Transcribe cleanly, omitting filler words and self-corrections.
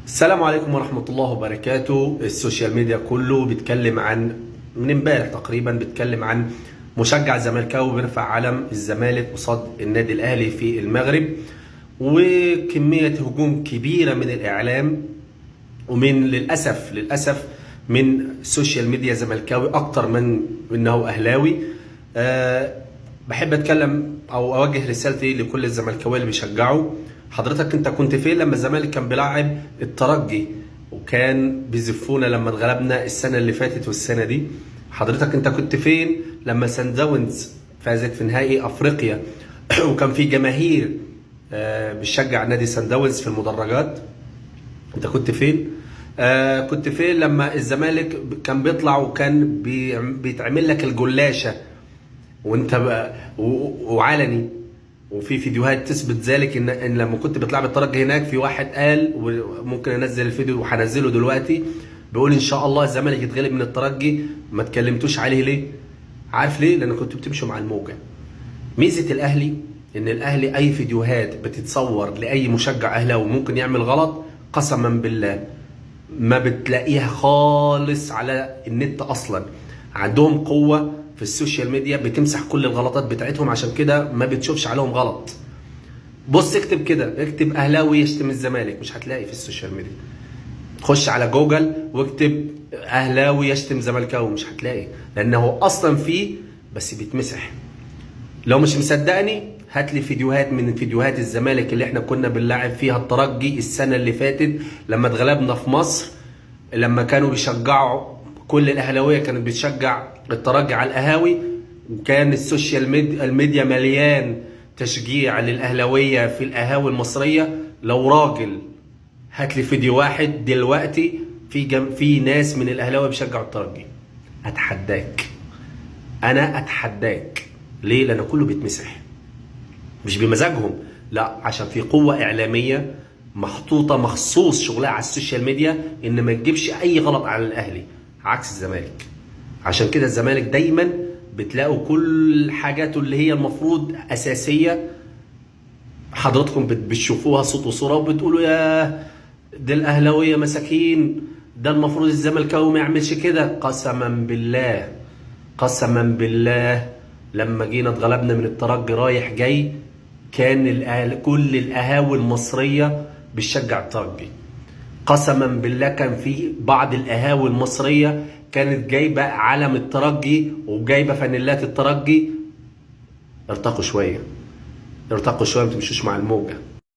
السلام عليكم ورحمة الله وبركاته. ال social media كله بيتكلم عن، من امبارح تقريبا بيتكلم عن مشجع زملكاوي بيرفع علم الزمالك قصاد النادي الاهلي في المغرب، وكمية هجوم كبيرة من الاعلام ومن للاسف من social media زملكاوي اكتر من انه اهلاوي. بحب اتكلم او اوجه رسالتي لكل الزملكاويه اللي بيشجعوا. حضرتك انت كنت فين لما الزمالك كان بيلعب الترجي وكان بيزفونا لما اتغلبنا السنة اللي فاتت والسنة دي؟ حضرتك انت كنت فين لما سان داونز فازت في نهائي افريقيا وكان في جماهير بتشجع نادي سان داونز في المدرجات؟ انت كنت فين؟ كنت فين لما الزمالك كان بيطلع وكان بيتعمل لك الجلاشه وانت بقى وعلني، وفي فيديوهات تثبت ذلك ان لما كنت بتلعب الترجي هناك في واحد قال، وممكن انزل الفيديو وهنزله دلوقتي، بيقول ان شاء الله الزمالك يتغلب من الترجي. ما تكلمتوش عليه ليه؟ عارف ليه؟ لان كنتوا بتمشوا مع الموجه. ميزة الاهلي ان الاهلي اي فيديوهات بتتصور لاي مشجع اهلاوي ممكن يعمل غلط، قسما بالله ما بتلاقيها خالص على النت اصلا. عندهم قوة في ال social media بتمسح كل الغلطات بتاعتهم، عشان كده ما بتشوفش عليهم غلط. بص اكتب كده، اكتب اهلاوي يشتم الزمالك، مش هتلاقي في ال social media. خش على جوجل واكتب اهلاوي يشتم زملكاوي، مش هتلاقي، لانه اصلا فيه بس بيتمسح. لو مش مصدقني هات لي فيديوهات من فيديوهات الزمالك اللي احنا كنا بنلعب فيها الترجي السنة اللي فاتت لما اتغلبنا في مصر، لما كانوا بيشجعوا، كل الاهلاوية كانت بتشجع الترجي على القهاوي، وكان ال social media مليان تشجيع للاهلاويه في القهاوي المصرية. لو راجل هات لي فيديو واحد دلوقتي في ناس من الاهلاوية بيشجعوا الترجي، اتحداك، انا اتحداك. ليه؟ لان كله بيتمسح، مش بمزاجهم، لا، عشان في قوة اعلامية محطوطة مخصوص شغلها على ال social media ان ما تجيبش اي غلط على الاهلي، عكس الزمالك. عشان كده الزمالك دايما بتلاقوا كل حاجاته اللي هي المفروض اساسية حضراتكم بتشوفوها صوت وصوره وبتقولوا يا ده الاهلاوية مساكين، ده المفروض الزملكاوي ما يعملش كده. قسما بالله، قسما بالله لما جينا اتغلبنا من الترجي رايح جاي، كان كل القهاوي المصرية بتشجع الترجي. قسما بالله كان في بعض القهاوي المصرية كانت جايبه علم الترجي وجايبه فانيلات الترجي. ارتقوا شوية، ارتقوا شوية، ما تمشوش مع الموجه.